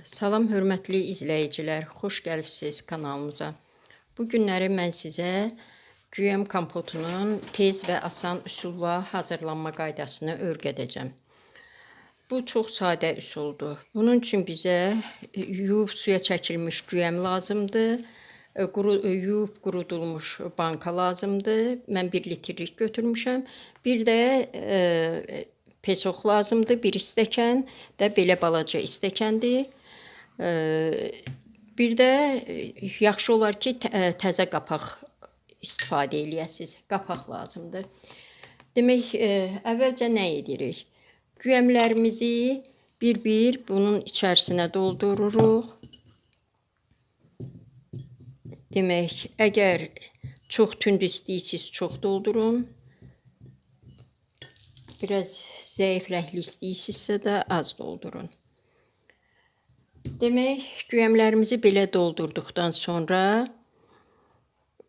Salam hörmətli izləyicilər, xoş gəlibsiz kanalımıza. Bu günləri mən sizə güyəm kompotunun tez və asan üsulla hazırlanma qaydasını öyrədəcəm. Bu çox sadə üsuldur. Bunun üçün bizə yuyub suya çəkilmiş güyəm lazımdır. Yuyub qurudulmuş banka lazımdır. Mən 1 litrlik götürmüşəm. Bir də pesoq lazımdır. Bir stəkan də belə balaca stəkandır. Bir də yaxşı olar ki, təzə qapaq istifadə eləyəsiniz. Qapaq lazımdır. Demək, əvvəlcə nə edirik? Güyəmlərimizi bir-bir bunun içərisinə doldururuq. Demək, əgər çox tünd istəyirsiniz, çox doldurun. Biraz zəif rəngli istəyirsinizsə də az doldurun. Demək, güyəmlərimizi belə doldurduqdan sonra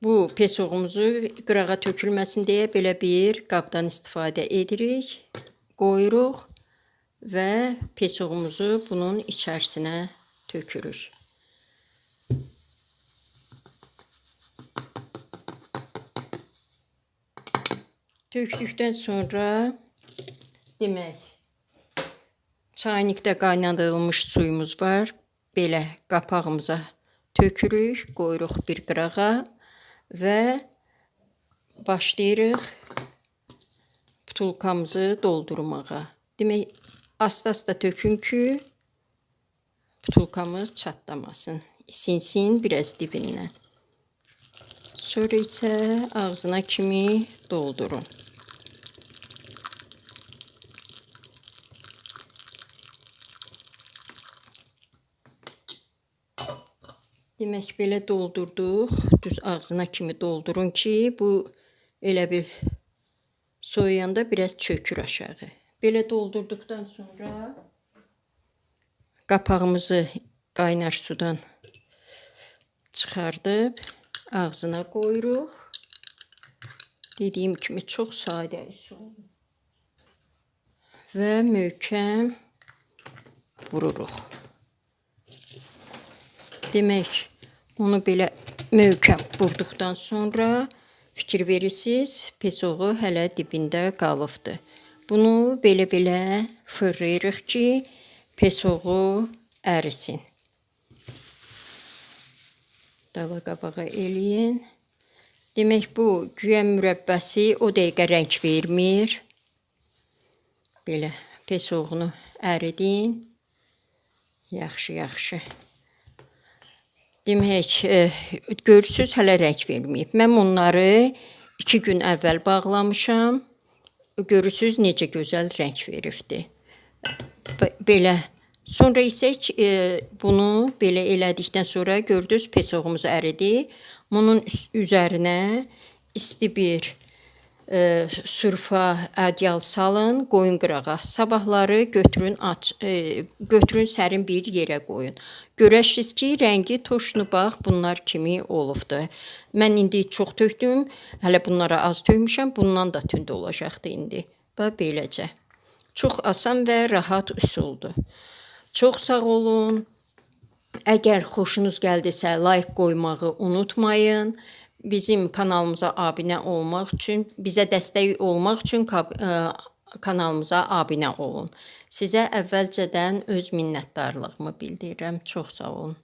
bu pesoğumuzu qırağa tökülməsin deyə belə bir qabdan istifadə edirik. Qoyuruq və pesoğumuzu bunun içərisinə tökürük. Tökdükdən sonra demək, çaynikdə qaynadılmış suyumuz var. Belə qapağımıza tökürük, qoyuruq bir qırağa və başlayırıq butulkamızı doldurmağa. Demək, asta-asta tökün ki, butulkamız çatlamasın. İsinsin biraz dibindən. Sonra isə ağzına kimi doldurun. Demək, belə doldurduq. Düz ağzına kimi doldurun ki, bu elə bir soyuyanda biraz çökür aşağı. Belə doldurduqdan sonra qapağımızı qaynar sudan çıxardıb ağzına qoyuruq. Dediyim kimi çox sadə üsul. Və möhkəm vururuq. Demək, onu belə möhkəm vurduqdan sonra fikir verirsiniz, pesoğu hələ dibində qalıbdır. Bunu belə-belə fırlayırıq ki, pesoğu ərisin. Dala qabağa eləyin. Demək, bu güyəm mürəbbəsi o dəqiqə rəng vermir. Belə pesoğunu əridin. Yaxşı, yaxşı. Demək, görürsüz, hələ rəng verməyib. Mən bunları 2 gün əvvəl bağlamışam. Görürsüz, necə gözəl rəng veribdir. Belə. Sonra isə bunu belə elədikdən sonra gördünüz, pesoğumuz əridi. Bunun üzərinə isti bir sürfa ədyal salın, qoyun qırağa. Sabahları götürün, aç, götürün sərin bir yerə qoyun. Görərsiniz ki, rəngi toşnu bax bunlar kimi olubdur. Mən indi çox tökdüm, hələ bunlara az tökmüşəm, bundan da tünd olacaqdı indi. Bax beləcə. Çox asan və rahat üsuldur. Çox sağ olun. Əgər xoşunuz gəldisə, like qoymağı unutmayın. Bizim kanalımıza abunə olmaq üçün, bizə dəstək olmaq üçün kanalımıza abunə olun. Sizə əvvəlcədən öz minnətdarlığımı bildirirəm. Çox sağ olun.